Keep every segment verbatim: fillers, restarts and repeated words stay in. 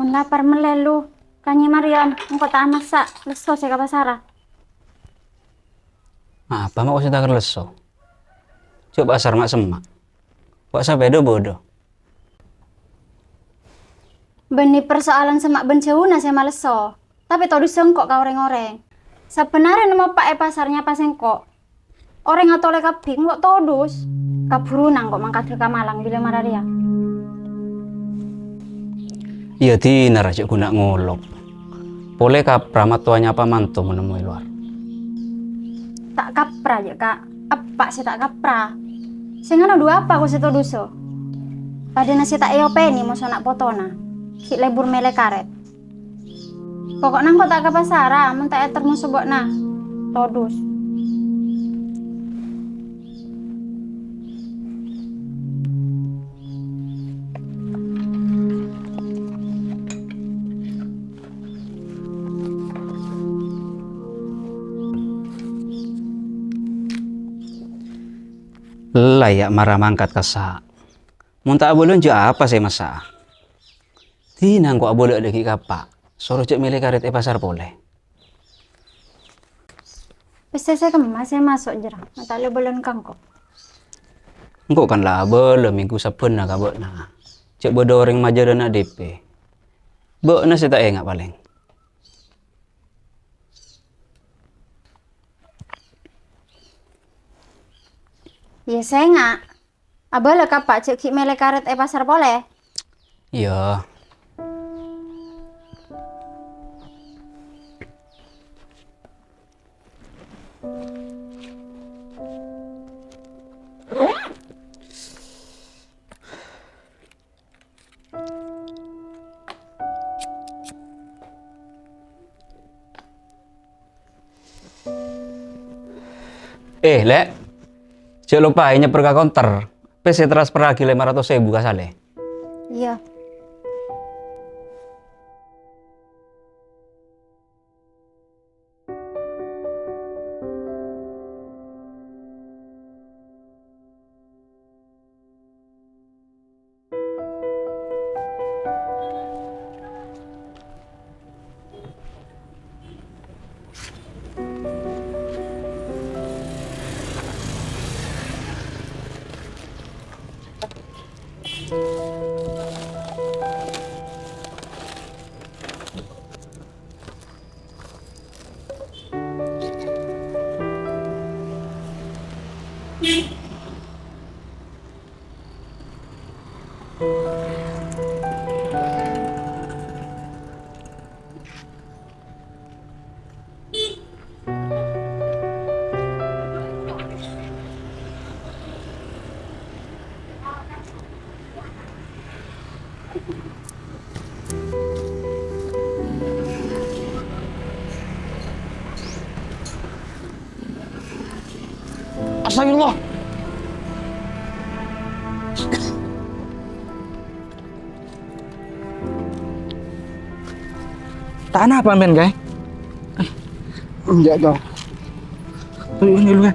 Lapar mellè, Lu. Kanyè Maryam, engko' ta' amassa lesso sè ka pasara. Apa ma' kok sè ta' kèra lesso? Jhâ' pasar ma' semma'. Wa' sapèda bâdâ. Bânnè persoalan semma' bân jhâuna sè malesso, tapè todus engko' ka orèng-orèng. Sabbhân arè nemmo eppa' è pasar nyapa sèngko'. Orèng atolè kabbhi engko' todus. Kabhuruna engko' mangkada ka Malang bilâ mara rèya. Iyâ, dinah ra jhâ' ghuna ngolok. Polè kapra mattowa nyapa manto mon nemmo è lowar. Ta' kapra, jhâ', Ka'. Eppa' sè ta' kapra. Sè ngana dhu apa ko sè todusa? Padâna sè ta' èopènè mosona potona. Ghi' lebur mèlè karèt. Poko'na engko' ta' ka pasara, mon ta' èter moso bâ'na. Todus. Ella, yâ', mara mangkat kassa'. Mon ta' abâlân jhâ' apa sè massa'a? Dinah engko' abâlâ dhâggi' ka eppa', soro jhâ' mèlè karèt è pasar polè. Pèssè sè kemma sè maso' jârèya, ma' ta' lè bâlân ka engko'. Engko' kan la abâlâ mèngghu sabbhânna ka bâ'na. Jhâ' bâdâ orèng majârâna D P. Bâ'na sè ta' enga' palèng. Iyâ, sènga'. Abâlâ ka eppa' jhâ' ghi' mèlè karèt è pasar polè. Iyâ. Eh, Lè'. Jhâ' lopaè nyèpper ka konter. Pèssè ètransferraghi lèma ratos èbu ka Salè. Iyâ. Astagfirullah. Ta' anapa, men, Kaè? Enjâ', Cong. Ayo, ini dulu, ya.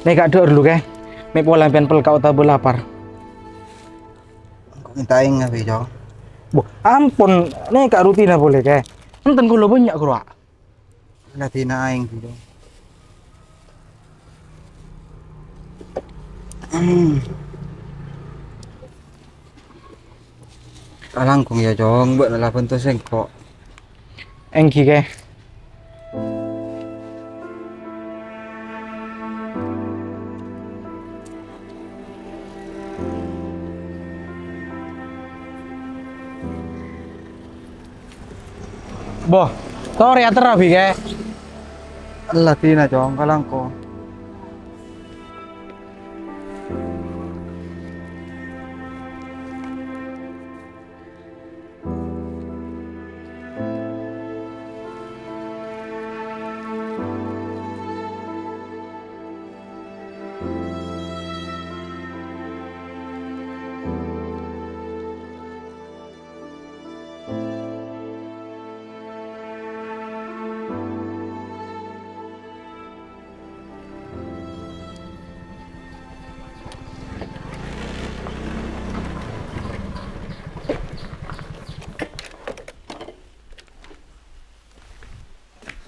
Nè, ka'dhâ' dulu, Kaè. Mè' pola sampèyan pelka otabâ lapar. Engko' ngèntaènga, Bi, Cong. Bo, ampon, nè ka rutina polè, Kaè. Enten kaulâ bânnya' karo, a. Ladina aèng, Bi, Cong. Hmm. Kalangkong, yâ, Cong, bâ'na la bhânto sèngko'. Èngghi, Kaè. Bo, torè aterra, Bi, Kaè. Ella dina, Cong, kalangkong.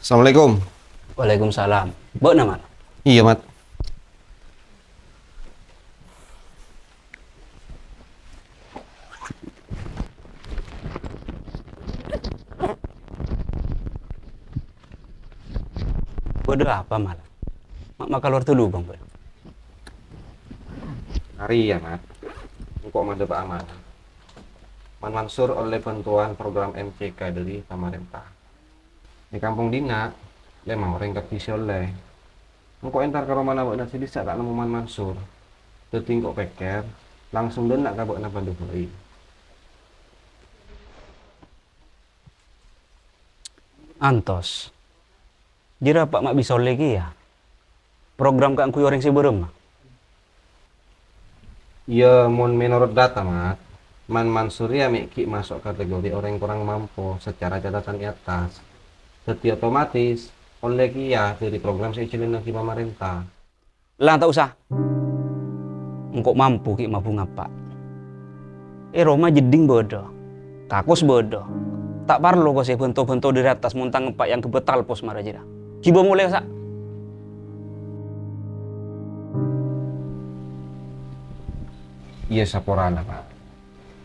Assalamualaikum. Waalaikumsalam. Bâ'na, Mat? Iyâ, Mat. Bâdâ apa, Mal? Ma' makalowar dâlubâng, Bâ'? Arèya, Mat. Engko' madâpa' amanah. Man Mansur ollè bhântowan program M C K dâri pamarènta. È kampong dinna', lèma orèng kabbhi sè ollè. Engko' entar ka romana bâ'na sè dissa' ta' nemmo Man Mansur. Dâddhi engko' pèkkèr, langsung dâ' enna' ka bâ'na bhândhu bhâi. Antos. Jârèya apa ma' bisa ollè kèya? Program kaangghuy orèng sè bârâmma? Iyâ, mon menorot data, Mat, Man Mansur rèya mè' ghi' maso' kategori orèng korang mampo secara catatan è attas. Dâddhi otomatis ollè kèya dâri program sè èjhâlânnaghi pamarènta. La, ta' osa. Engko' mampo ghi' mabhunga, Pa'. È roma jeddhing bâdâ, kakos bâdâ. Ta' parlo kosè bhânto-bhânto dâri attas mon tang eppa' èangghep talpos mara jârèya. Ghibâ molè, sa'. Iyâ, saporana, Pa'.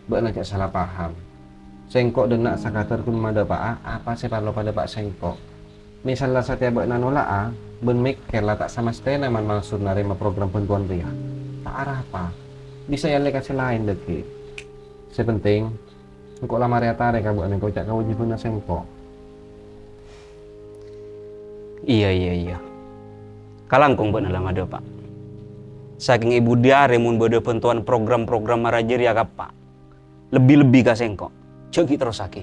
Bâ'na jhâ' sala paham. Sèngko' dâ' enna' sakadâr ghun madâpa'a apa sè parlo padâpa' sèngko'. Mè' sala satèya bâ'na nola'a bân mèkkèr la ta' samastèna Man Mansur narèma program bhântowan rèya. Ta' arapa. Bisa èollè ka sè laèn dhâggi'. Sè pentèng, engko' la marè atarè ka bâ'na èkoca' kawâjibhânna sèngko'. Iyâ, iyâ, iyâ. Kalangkong bâ'na la madâpa'. Sakèng è budi arè mon bâdâ bhântowan program-program mara jârèya ka eppa'. Lebbi-lebbi ka sèngko'. Jhâ' ghi' terrossaghi.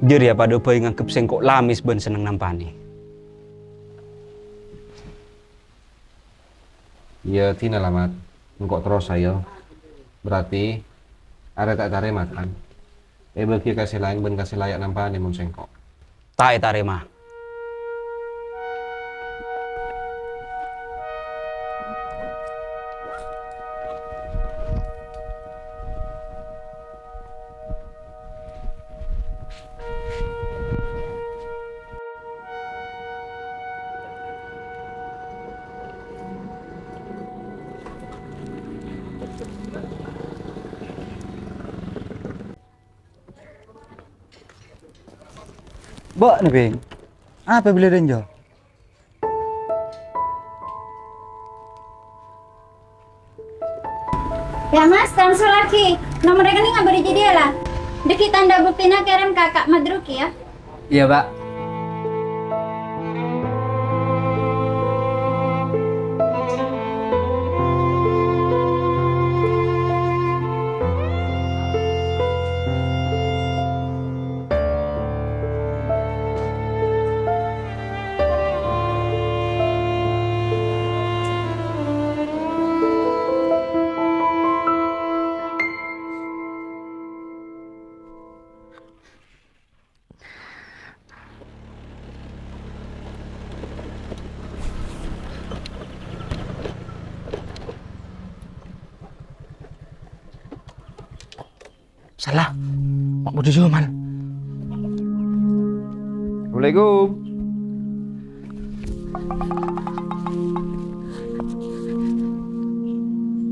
Jârèya padâ bhâi nganggep sèngko' lamès bân senneng nampanè. Iyâ, dinah la, Mat. Engko' terros, ayo. Berarti, arè ta' ètarèma, kan? Èbâghi ka sè laèn bân ka sè layak nampanè mon sèngko'. Ta' ètarèma. Bâ'na, Bhing. Apa bilâ dânjâ? Ya, Mas, transfer lagi. Nomor rekening abâ' è jârèya, la. Dhâggi' tandhâ buktina kèrèm ka Ka' Madruki, ya. Iyâ, Pa'. Sala. Ma' budi jhâman. Assalamualaikum.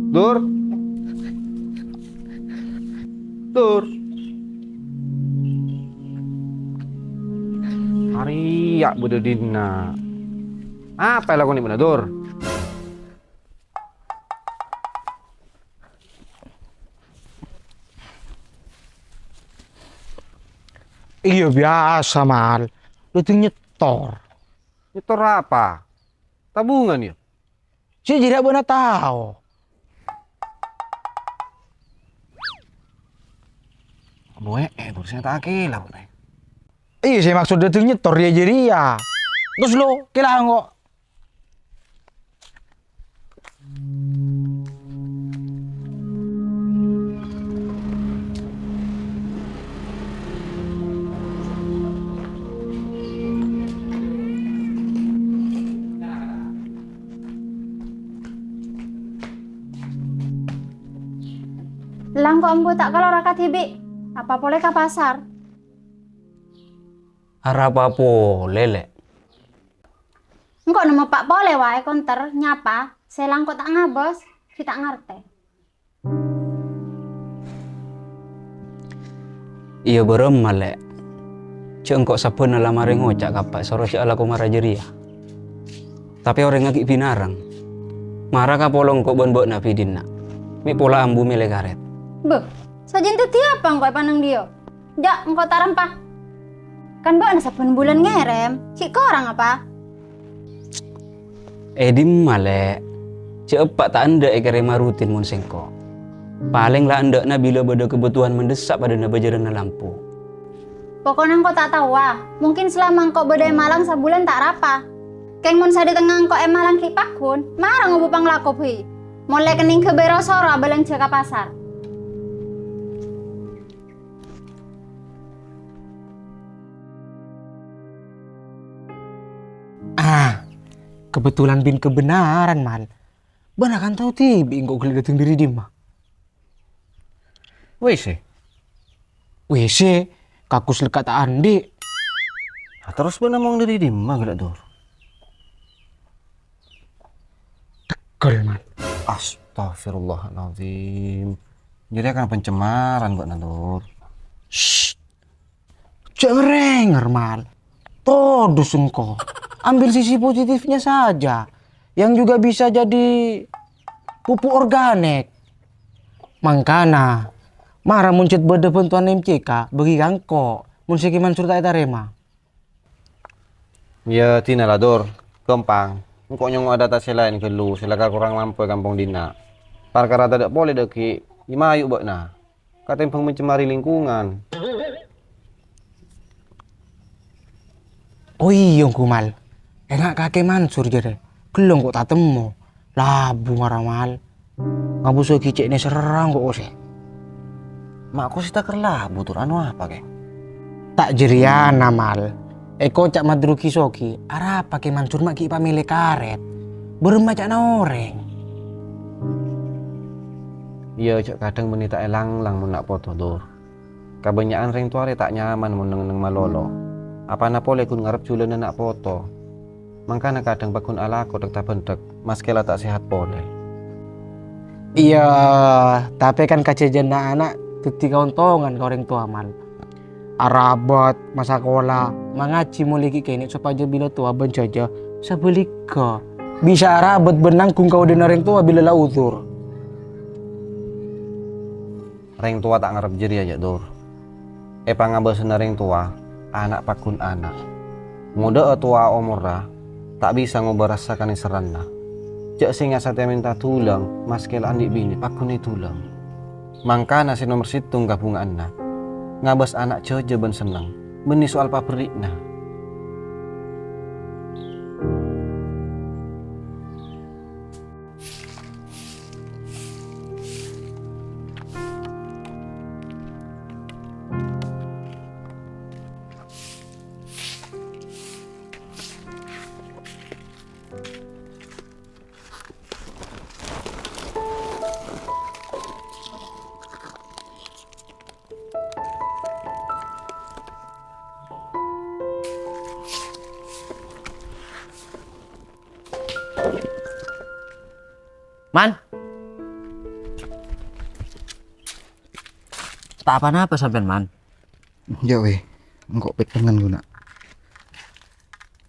Dur. Dur. Arèya bâdâ dinna'. Apa èlakonè bâ'na, Dur? Iyâ, biyasa, Mal. Lu ting nyettor. Nyettor apa? Tabungan, ya? Sè jârèya bâ'na tao. Moè, eh, kursinya tak akil, apa, Teh? Iyâ, sè maksod dâteng nyettor, ya, jârèya. Terros, lo, kèlang, kok. Lang, kok embu ta' kalora kadhibi'? Apa polè ka pasar? Arapa polè, Lè'? Engko' nemmo pa' polè waè konter nyapa, sè la engko' ta' ngabâs, ghi' ta' ngartè. Iyâ bârâmma, Lè'. Jhâ' engko' sabbhânna la marè ngoca' ka Eppa' soro jhâ' alako mara jârèya. Tapè orèngnga ghi' binarang. Mara kapolo engko' bân bâ'na bi' dinna'. Mè' pola ambu mèlè karèt. Bâh, sajân dhâddhi apa engko' èpanang dhiyâ? Jhâ' engko' ta' rempa. Kan bâ'na sabbhân bulân ngèrèm, ghi' korang apa? È dimma, Lè'? Jhâ' Eppa' ta' endâ' èkèrèma rutin mon sèngko'. Palèng la endâ'na bilâ bâdâ kabhutowan mendesak padâna bâjârânna lampu. Pokokna engko' ta' taowa, mungkin selama engko' bâdâ è Malang sabulân ta' rapa. Kèng mon sadhâtengnga engko' è Malang ghi' pagghun, mara ngobu panglako bhâi. Mon lè' kennèng ghâbây ro-soro abâlânjhâ ka pasar. Ah, kebetulan bân kebenaran, Mal. Bâ'na kan tao dhibi' engko' ghellâ' dâteng dâri dimma. W C? W C, kakus lekka' ta' andi'. Ah, terros bâ'na mon dâri dimma ghellâ', Dur? Tegghâl, Mal. Astagfirullahaladzim. Jârèya kan pencemaran bâ'na, Dur. Shh. Jhâ' ngèrèngèr, Mal. Todus engko'. Ambil sisi positifnya saja, yang juga bisa jadi pupuk organik. Mangkana, mara mon jhât bâdâ bhântowan M C K, bâgi ka engko', mon sè Kè Mansur ta' ètarèma. Iyâ, dina la, Dur. Ghâmpang. Engko' nyongngo' adâta' sè laèn ghâllu, sè la kakorang lampu è kampong dinna'. Parkara tadâ' polè dâggi', iyâ mayu' bâ'na. Katèmbhâng mencemari lingkungan. Oh iyâ, ongghu, Mal. Enga' kakè Mansur jârèya. Ghellâ' engko' tatemmo. Labu mara, Mal. Ngabusaghi cè' nèserrang ko' osè. Ma' ko' sè takèr labu, Dur, anu apa, Kè? Ta' jârèyana, Mal. Èkoca' madrugi sogi, arapa Kè Mansur ma' ghi' pamèlè karèt? Bârâmma ca'na orèng? Iyâ, jhâ' kadhâng bânnè ta' èlang-lang mon na' poto, Dur. Kabânnya'an rèng towa rè ta' nyaman mon neng-enneng malolo. Apana polè ghun ngarep jhulânna na' poto. Mangkana kadhâng pagghun alako dhek-tabhendhek, maskè la ta' sehat polè. Iyâ, tapè kan kajhâjhâna ana' dhâddhi kaontongan ka orèng towa, Mal. Arabât, masakola, mangajhi molè ghi' kènè' sopajâ bilâ towa bân jhâjâ sabhâligghâ. Bisa arabât bân nangghung kaoḍi'na orèng towa bilâ la udzur. Rèng towa ta' ngarep jârèya, jhâ', Dur. È pangabâsânna rèng towa, ana' pagghun ana'. Ngoḍâ'â towa omorra, ta' bisa ngobâ rassa kanèserranna. Jhâ' sènga' satèya mènta dhulâng, maskè la andi' binè pagghun èdhulâng. Mangkana sè nomer sèttong kabhunga'anna, ngabâs ana' jhâjâ bân senneng, bânnè soal paberri'na. Man. Ta' pa-napa sampèyan, Man? Enjâ', wè. Engko' pèttengan ghuna.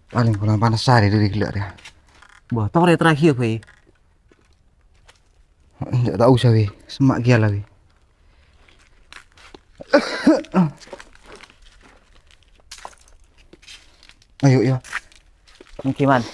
Palèng polana panas arè dâri ghellâ' rèya. Bâh, torè terakhir, wè. Enjâ', ta' osa, wè. Semma' kèya la, wè. Ayo, ya. Èngghi, Man.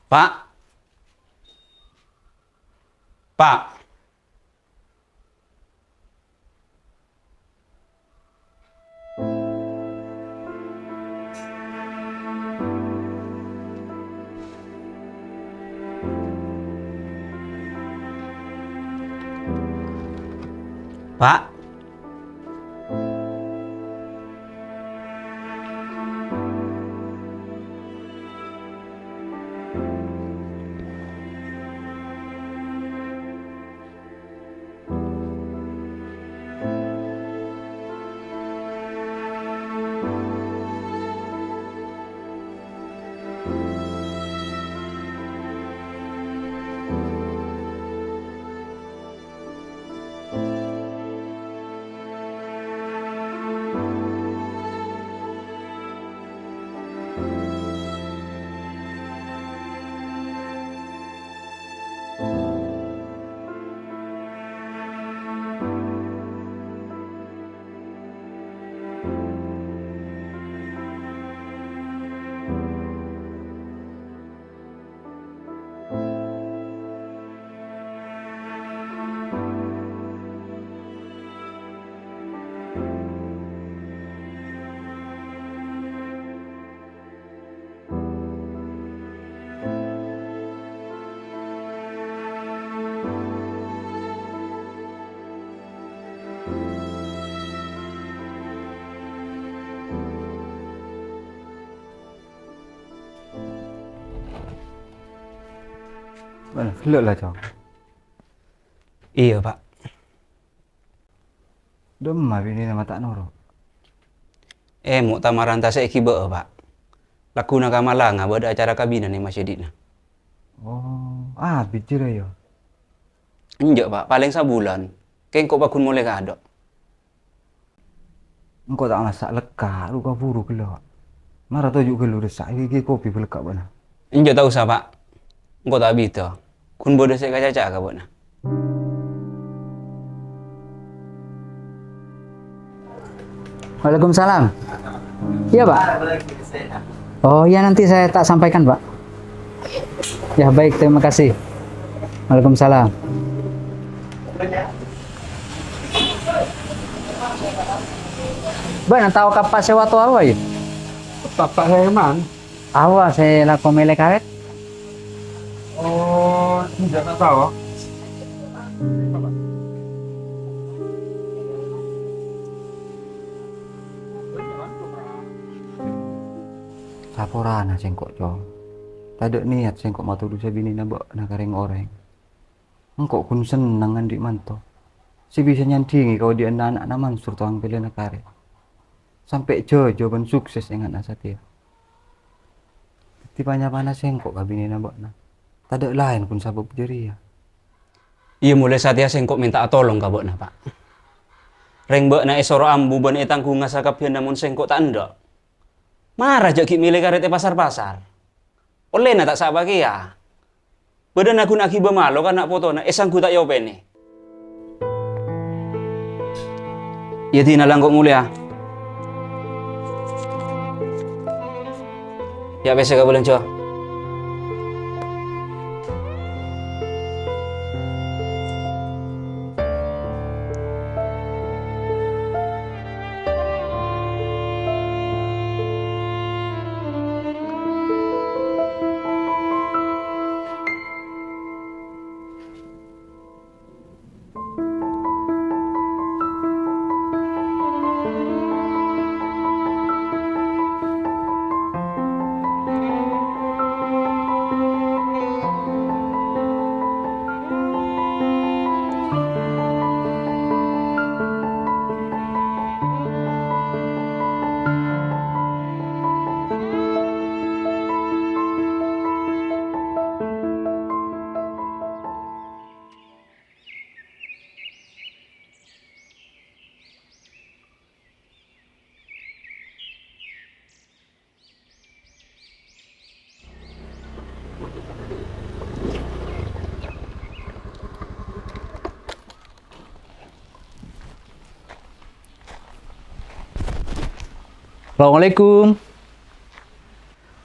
Pa'. Pa'. Pa'. Mana, gellâ' la, Cong. Iyâ, Pa'. Dâ'emma binèna ma' ta' noro'? È, mu'tamaran tasè' èghibâ'â, Pa'. Lagghuna ka Malanga bâdâ acara kabinan è masjidna. Oh, abit jârèya. Enjâ', Pa', palèng sabulân. Kèng engko' pagghun molè kaadâ'. Engko' ta' massa' lekka', ru kabhuru ghellâ'. Mara toju' ghâllu dessa', ghi-, ghi kopi bâlâkka' bâ'na. Enjâ' ta' osa, Pa'. Engko' ta' abidhâ. Ghun bâdâ sè èkacaca'a ka bâ'na. Waalaikumsalam. Iya, Pak. Oh, iya, nanti saya tak sampaikan, Pak. Ya, baik, terima kasih. Waalaikumsalam. Bâ'na tao kappa sè bâto awa, yâ? Bapa' Herman. Awa sè lako mèlè karèt? Oh, enjâ' ta' tao. Saporana sèngko', Cong. Tadâ' niyat sèngko' matodusâ binèna bâ'na ka rèng-orèng. Engko' ghun senneng andi' manto sè bisa nyandhingè kaodi'ânna ana'na Mansur towang pèlèna karèt. Sampè' jhâjâ bân sukses ènga'na satèya. Dhâddhi panyapana sèngko' ka binèna bâ'na. Tadâ' laèn ghun sabâb jârèya. Iyâ, molaè satèya sèngko' mènta'a tolong ka bâ'na, Pa'. Rèng bâ'na èsoro ambu bân ètangghungnga sakabbhiyânna mon sèngko' ta' endâ'. Mara jhâ' ghi' mèlè karèt è pasar-pasar. Ollèna ta' sapa kèya. Bâdâna ghun aghibâ malo ka na' potona, èsangghu ta' èopènè. Iyâ, dinala engko' molèya. Yâ, pèssè kabâlânjhâ. Assalamualaikum.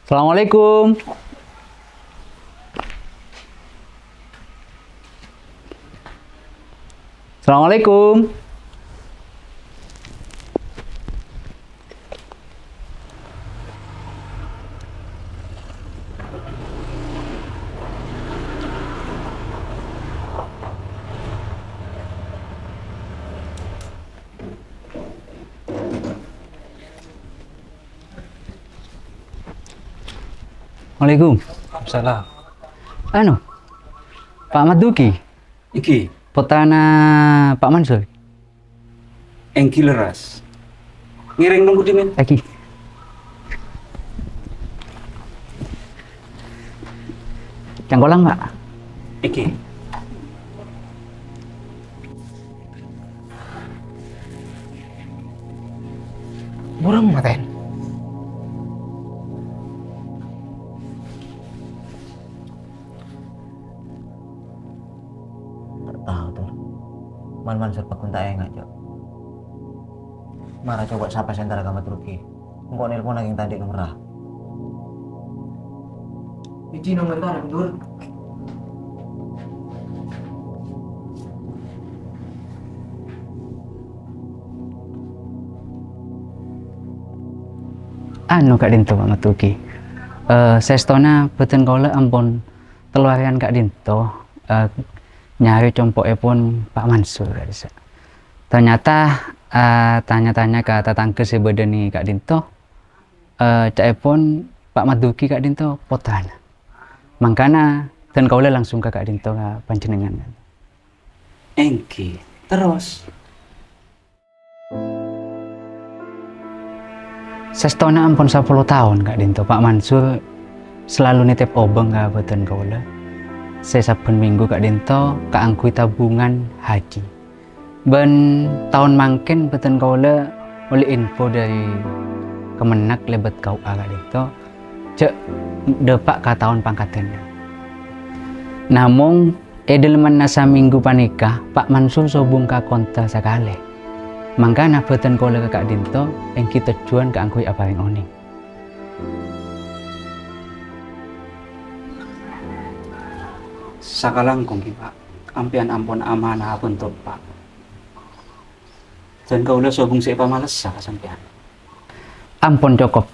Assalamualaikum. Assalamualaikum. Assalamualaikum. Salam. Anu, Pak Maduki? Èngghi. Pottrana Pak Mansur? Èngghi lerres. Ngèrèng nongghu dhimèn. Èngghi. Cangkolang, Pak. Èngghi. Burung matèn. Ta' tao, Tor. Man-, Mansur paggun ta' enga', Cok. Mara coba sapa sè entara ka Madruki. Engko' nelponna kèng ta' andi' nomerra. Iji nomer ta', Dur? Anu, ka'dinto, Pak Madruki. Eh, saèstona bhâdhân kaulâ ampon tello arèyan ka'dinto, eh, nyarè compo'èpon Pak Mansur ka'dissa'. Ternyata, eh, tanya-tanya ka tatangghâ sè bâdâ è ka'dinto, eh, ca'èpon Pak Maduki ka'dinto pottrana. Mangkana dhân kaulâ langsung ka ka'dinto ka panjhennengngan. Èngghi, terros? Saèstona ampon sapolo taon ka'dinto Pak Mansur salalu nètèp obâng ka bhâdhân kaulâ, sè sabbhân mènggu ka'dinto kaangghuy tabungan haji. Bân taon mangkèn bhâdhân kaulâ ollè info dâri Kemenag lèbât K U A ka'dinto, jhâ' dâpa' ka taon pangkaddhân. Namong, è dâlemmanna samènggu panèka, Pa' Mansur sobung ka konter sakalè. Mangkana bhâdhân kaulâ ka ka'dinto èngghi tojjhuwân kaangghuy aparèng onèng. Sakalangkong, ghi, Pa'. Sampèyan ampon amanah abhânto, Pa'. Dân kaulâ sobung sè èpamalessa ka sampèyan. Ampon cokop.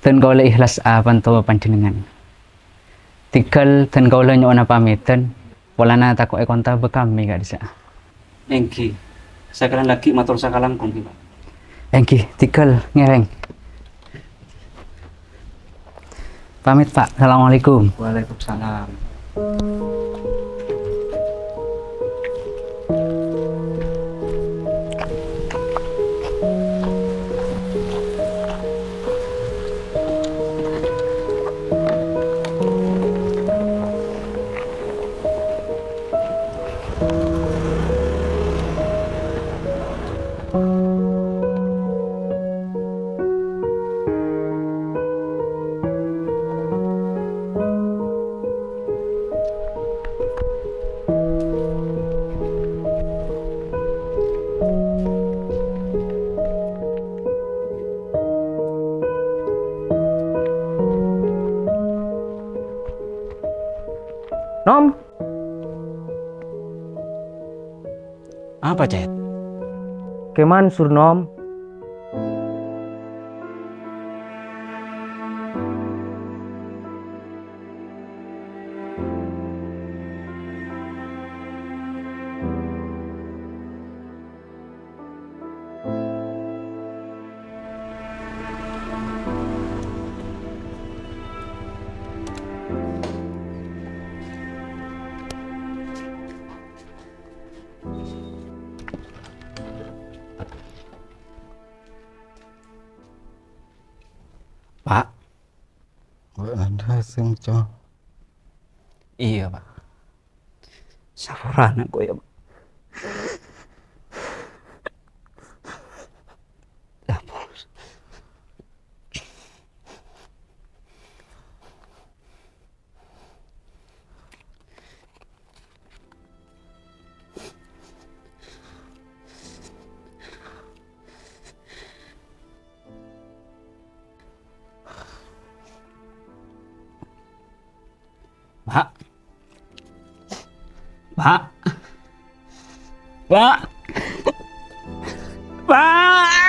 Dân kaulâ èhlas abhânto panjhennengngan. Tèghâl dân kaulâ nyo'ona pamèdhân, polana tako' èkonter bâkami ka'dissa'. Èngghi. Sakalèyan lagghi' mator sakalangkong, ghi, Pa'. Èngghi, tèghâl ngèrèng. Pamèt, Pa'. Assalamualaikum. Waalaikumsalam. Nom. Apa, Cèt? Kè Mansur, Nom. Pa'. Bâ'na sè ngoca'. Iyâ, Pa'. Saporana engko', yâ, Pa'. Ampon. Pa'. Pa'. Pak. Pak.